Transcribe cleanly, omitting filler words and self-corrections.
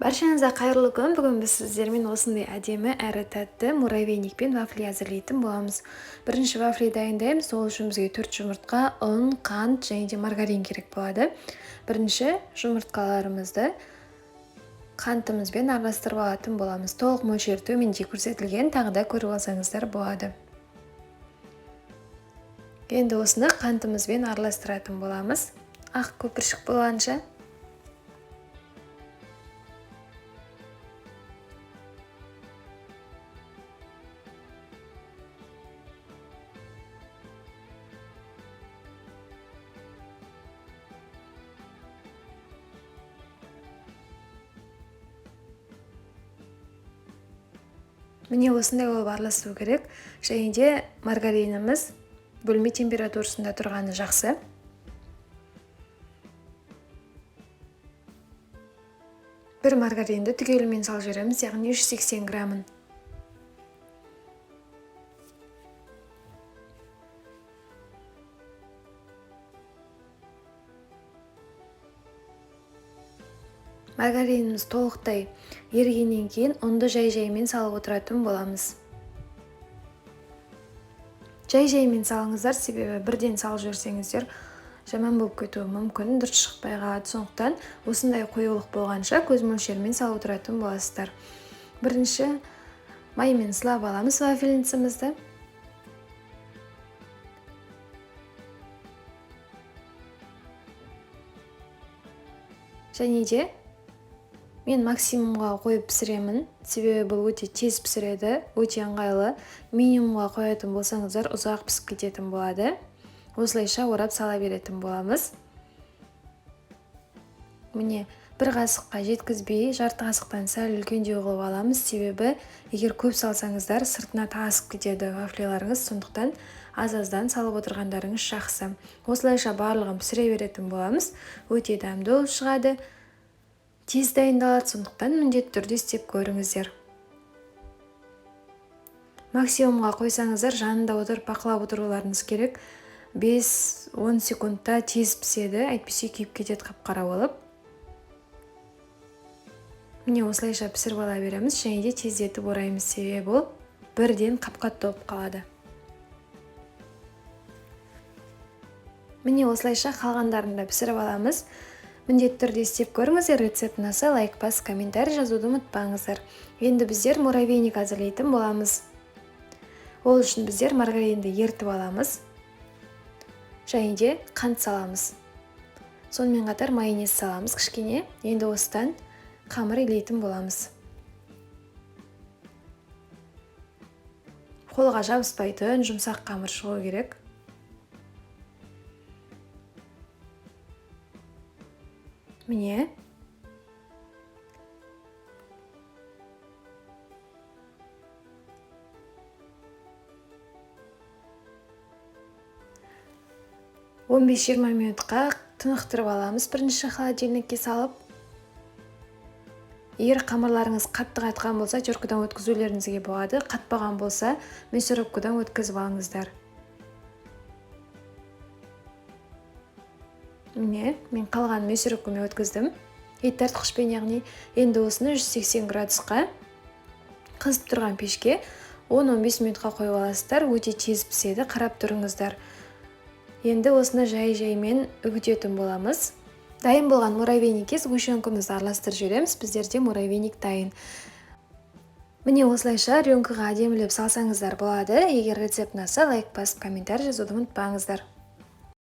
Баршаңызға қайырлы күн. Бүгін біз сіздермен осындай әдемі әрі тәтті муравейник пен вафли әзірлейтін боламыз. Бірінші вафли дайындаймыз. Ол үшін бізге 4 жұмыртқа, ұн, қант және де маргарин керек болады. Бірінші жұмыртқаларымызды қантымызбен араластырып алатын боламыз. Толық мөлшері төменде көрсетілген, тағы да көріп алсаңыздар болады. Енді осыны қантымызбен араластыратын боламыз. Ақ көпіршік болғанша. Міне осындай болып араласу керек. Және де маргариніміз бөлме температурасында тұрғаны жақсы. Бір маргаринді түгелімен салып жібереміз, яғни 380 граммын. Маргариніміз толықтай ерігеннен кейін ұнды жай-жаймен салып отыратын боламыз. Жай-жаймен салыңыздар, себебі бірден салып жіберсеңіздер жаман болып кетуі мүмкін, дұрыс шықпай қалады. Сондықтан осындай қоюлық болғанша көз мөлшерімен салып отыратын боласыздар. Бірінші маймен сылап аламыз вафельницамызды. Және де мен максимумға қойып пісіремін, себебі бұл өте тез пісіреді, өте ыңғайлы. Минимумға қоятын болсаңыздар ұзақ пісіп кететін болады. Осылайша орап сала беретін боламыз. Міне бір қасыққа жеткізбей, жарты қасықтан сәл үлкендеу қылып аламыз, себебі егер көп салсаңыздар сыртына тасып кетеді вафлиларыңыз, сондықтан аз-аздан салып отырғандарыңыз жақсы. Осылайша барлығын пісіре беретін боламыз. Өте дәмді болып шығады. Тез дайындалады, сондықтан міндетті түрде істеп көріңіздер. Максимумға қойсаңыздар, жанында отырып бақылап отыруларыңыз керек. 5-10 секундта тез піседі, әйтпесе күйіп кетеді қап-қара болып. Міне осылайша пісіріп ала береміз және де тездетіп ораймыз, себебі ол бірден қап-қатты болып қалады. Міне осылайша қалғандарын да пісіріп аламыз. Міндетті түрде істеп көріңіздер, рецепт ұнаса лайк басып, комментарий жазуды ұмытпаңыздар. Енді біздер муравейник әзірлейтін боламыз. Ол үшін біздер маргаринді ерітіп аламыз және де қант саламыз. Сонымен қатар майонез саламыз кішкене. Енді осыдан қамыр илейтін боламыз. Қолға жабыспайтын жұмсақ қамыр шығу керек. Міне. Он бес-жиырма минутқа тынықтырып аламыз бірінші холодильникке салып. Егер қамырларыңыз қатты қатқан болса, теркадан өткізулеріңізге болады. Қатпаған болса, мясорубкадан өткізіп алыңыздар. Міне, мен қалған мясорубкамен өткіздім. Ет тартқышпен, яғни. Енді осыны 180 градусқа қызып тұрған пешке 10-15 минутқа қойып аласыздар. Өте тез піседі, қарап тұрыңыздар. Енді осыны жай-жаймен үгітетін боламыз. Дайын болған муравейникке сгущенкамызды араластырып жібереміз. Біздерде муравейник дайын. Міне осылайша рюмкаға әдемілеп салсаңыздар болады. Егер рецепт ұнаса, лайк басып, комментарий жазуды ұмытпаңыздар.